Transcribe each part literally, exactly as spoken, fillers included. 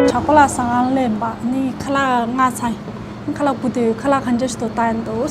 གྲོགས་པོ་ལ་ཟ་ཁང་སླེབས་པ་ནི་ཁ་ལག་ལྔ་ཚར། ཁ་ལག་བུ་དེ་ཁ་ལག་གང་འདྲ་ཞིག་འདུག་ལྟ་ཡིན་འདུག་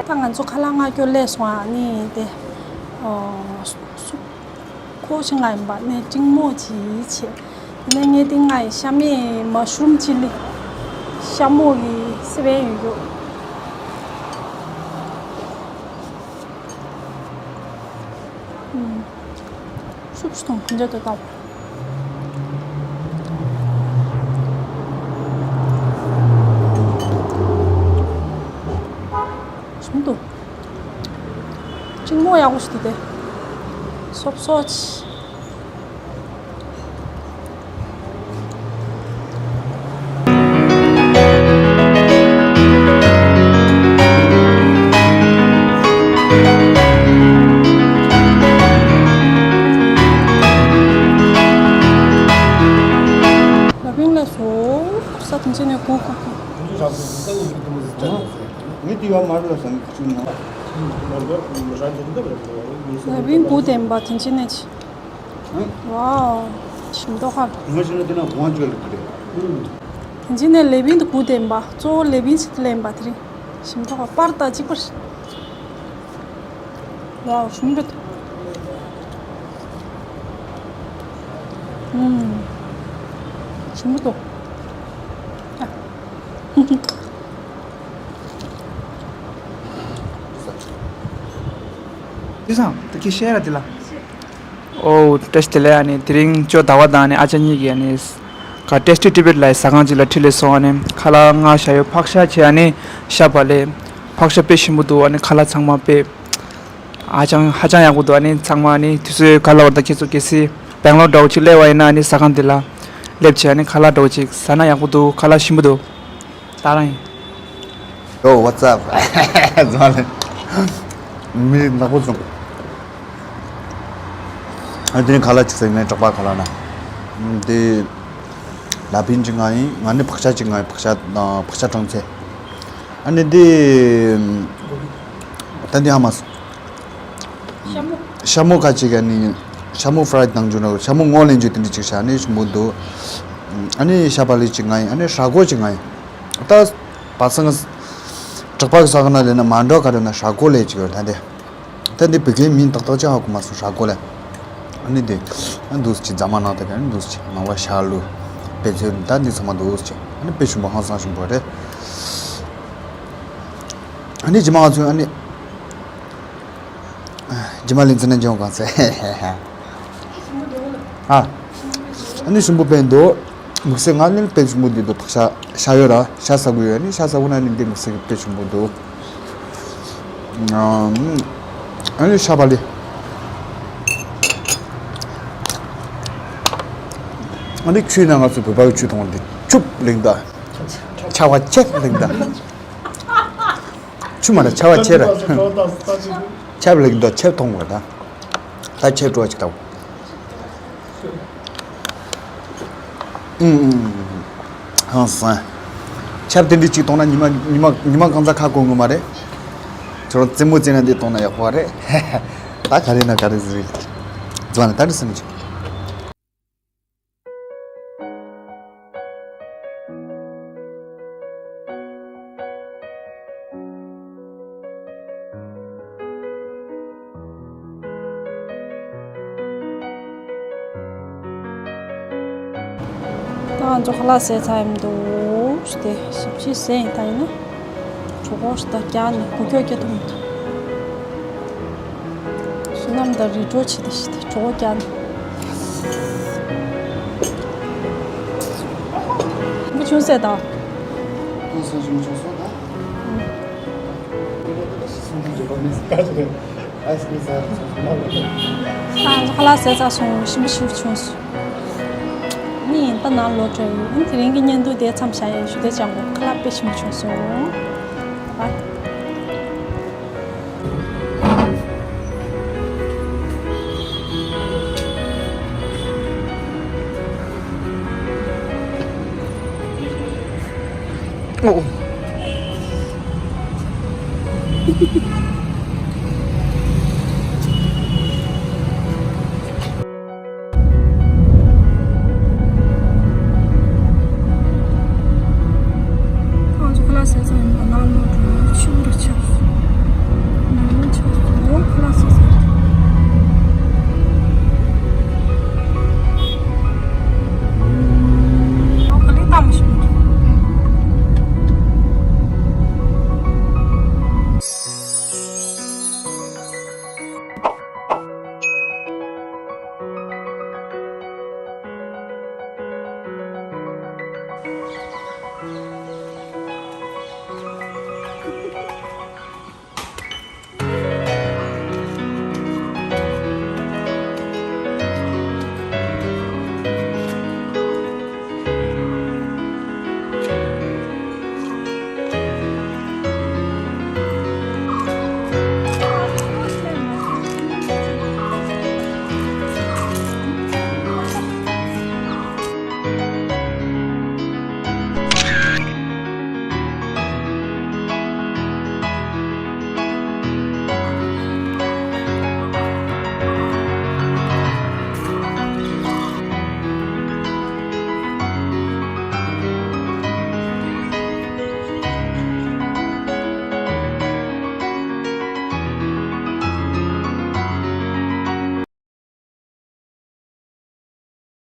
ད་ང་ཚོ་ཁ་ལག་མངགས་རྒྱུ་སླེབས་སོང་ཨ་ནི་དེ། ཨོ། སུ། ཁོ་ཞིག་ང་ཡིན་པ་ནས་ཀྲིང་མོ་ཅི་བྱེད། དེ་ནས་ངས་དེ་ང་ཡི་ཤ་མེད་མ་ཤུམ་ཅི་ལི། ཤ་མོ་གི་སི་པན་ཡོད་ཡོད། ཨུམ། སུབ་སུ་དང་ཕུན་ཚོད་དུ་བཏང་། ཞིམ་འདུག་ཀྲིང་མོ་ཡག་པོ་ཞིག་འདུག་སྟེ། སོབ་སོབ་ཅིག་ལ་ཕིང་ལ་སོ་ས་དུང་ཆེན་ནས་གོ་གོ་གོ། ངས་དེ་ཡོད་མ་རེད་ལ་བསམ་གྱི་ན། ལ་ཕིང་གོ་དེ་འབའ་དུང་ཆེན་ནས་ཆི། ཝའོ། ཞིམ་མདོག་ཁ། ང་ཤི་ན་དེ་ན་གོང་ཅོ་ལ་དེ་རེད། དེ་ཅི་ནས་ལེ་བིན་དུ་གུ་དེ་འབའ་གཙོ་བོ་ལེ་བིན་ཞིག་ལེན་པ་དེ་རིང་། ཞིམ་མདོག་ཁ་པར་ད་གཅིག་པར། ཝའོ་ཞིམ་རེད། ཨུམ། ཞིམ་མདོག་ཨ། དེ་སང་དེ་ཁྱི་ཤེས་ར་དེ་ལ། ཨོ། བཀྲ་ཤིས་བདེ་ལེགས། ཨ་ནི་དེ་རིང་ཅོ་ཟླ་བ་དང་ནི་ཨ་ཅག་གཉིས་ཀྱིས་ཨ་ནི་ག་ཊེ་སི་ཊི་ཊི་བེཊ་ལ་ཟ་ཁང་ཅིག་ལ་ཁྲིད་ལས་སོང་། ཨ་ནི་ཁ་ལག་མངགས་བཞག་ཡོད། ཕག་ཤ་བྱས། ཨ་ནི་ཤ་བག་ལེབ། ཕག་ཤ་དཔེ་ཞིམ་པོ་འདུག་ཨ་ནི་ཁ་ལག་ཚང་མ་དཔེ་ཧ་ཅང་ཧ་ཅང་ཡག་པོ་འདུག་ཨ་ནི་ཚང་མ་ཨ་ནི་དུས་ཚོད་ག་ལ་བར་དུ་ཁྱེད་ཚོ་གལ་སྲིད་བེང་ལོར་འདྲ་བོ་ཅིག་སླེབས་པ་ཡིན་ན་ཨ་ནི་ཟ་ཁང་འདི་ལ་སླེབས་བྱས། ཨ་ནི་ཁ་ལག་འདྲ་བོ་ཅིག་ཟ་ན་ཡག་པོ་འདུག་ཁ་ལག་ཞིམ་པོ་འདུག་ད་རང་ཡིན། Yo, what's up? མི་ནག་པོ་བྱུང་། ཨ་དེ་ནི་ཁ་ལག་ཅིག་ཟ་ཡིན་ནའི་གྲོགས་པ་ཁ་ལག་ན། དེ་ལ་ཕིན་གྱི་ང་ཡིན། ང་ནི་ཕག་ཤ་ཅིག་ང་ཡིན། ཕག་ཤ་ཕག་ཤ་གྲངས་ཚད། ཨ་ནི་དེ་ད་འདི་ཧ་མ་སོང་། ཤ་མོ། ཤ་མོ་ཁ་ཅིག་ཨ་ནི་ཤ་མོ་ཕ་རའི་བཏང་རྒྱུ་ན་ཤ་མོ་སྔོ་ལེན་རྒྱུ་དེ་འདྲ་ཅིག་བྱ་ནི་ཞིམ་པོ་འདུག་ཨ་ནི་ཤ་བག་ལེབ་ཅིག་ང་ཡིན། ཨ་ནི་ཧྲ་གོ་ཅིག་ང་ཡིན། ད་བ་སང་གྲགས་པ་གི་ས་ག་ན་ལས་ན་མ་འགྲོ་ག་ལས་ན་ཧྲ་གོ་ལས་ཅིག་ཡོད་ད་དེ། ད་འདི་བོད་སྐད་མིང་ཏག་ཏག་ཅིག་ཧ་གོ་མ་སོང་། ཧྲ་གོ་ལས། ཨ་ནི་དེ་ཨ་འདུག་ཅིག་རྫ་མ་ནང་དེ་ག་ནི་འདུག་ཅིག་ནང་བ་ཤ་ལུ་དཔེ་ཚོད་ད་འདི་ཚང་མ་འདུག་ཅིག་ཨ་ནི་དཔེ་ཞིམ་པོ་ཧང་སང་ཞིམ་པོ་རེད། ཨ་ནི་རྗེས་མ་ང་ཚོས་ཨ་ནི། རྗེས་མ་ལེ་ཚན་ནས་འཇོན་གང་ཚེ། ཨ། ཨ་ནི་ཞིམ་པོ་དཔེ་འདུག་དམིགས་བསལ་ང་ནི་དཔེ་ཞིམ་པོ་འདི་འདུག་ཕག་ཤ་ཤ་ཡོད་ར་ཤ་ཟ་དགོས་ཡོད། ཨ་ནི་ཤ་ཟ་དགོས་ན་ནི་འདི་དམིགས་བསལ་དཔེ་ཞིམ་པོ་འདུག་ཨ་ནི་ཤ་བག་ལེབ། ཨ་ནི་ཆུའི་ནང་ང་ཚོ་བོད་པ་གི་ཆུ་འཐུང་བ་འདི་ཆུབ་ལེགས་འདུག་ཆ་བ་ཆེ་ལེགས་འདུག་ཆུ་མ་ར་ཆ་བ་ཆེ་ར། ཆབ་ལེགས་འདུག་ཆབ་འཐུང་བ་ད། ད་ཆབ་བྲོ་བ་ཅིག་ལྟ་བུ། ཨུམ་ཨུམ། ཧང་སང་། ཆབ་དེ་འདྲ་གཅིག་གཏོང་ན་ཉི་མ་ཉི་མ་ཉི་མ་གང་ཙམ་ཁ་གོ་ངོ་མ་རེད། ཁྱོད་རང་རྩེད་མོ་རྩེ་ན་འདི་གཏོང་ན་ཡག་པོ་རེད། ད་ག་རེ་ན་ག་རེ་ཟེར། ཙོ་ན་ད་རེ་སེམས་ཅི། ད་ང་ཚོ་ཁ་ལག་ཟས་ཚར་ཡིན་འདུག་དེ་ཞིབ་ཞིབ་ཟས་ཡིན་ད་ཡིན་ན། གྲོད་ཁོག་ཞིག་ད་བཀྱག་ནས་འགུལ་སྐྱོད་རྒྱག་ཐུབ་མི་འདུག་བསོད་ནམས་དང་རི་གྲོ་བྱེད་དེ་ཞིག་དེ་གྲོད་ཁོག་བཀྱག་ནས། མི་ཆུང་ཟས་དང་། ཁོང་སང་ཞིག་མི་ཆུང་སོང་ད། ཨ་ཁ་ལག་ཟས་ཚར་སོང་། ཞིམ་པོ་ཞིག་བྱུང་སོང་། ནི་ད་ནང་ལོག་འགྲོ་ཡིན། དེ་རིང་གི་བརྙན་ཐུང་དེ་མཚམས་བཞག་ཡིན། ཞུ་བདེ་ལྕམ་པོ་ཁ་ལག་དཔེ་ཞིམ་པོ་བྱུང་སོང་།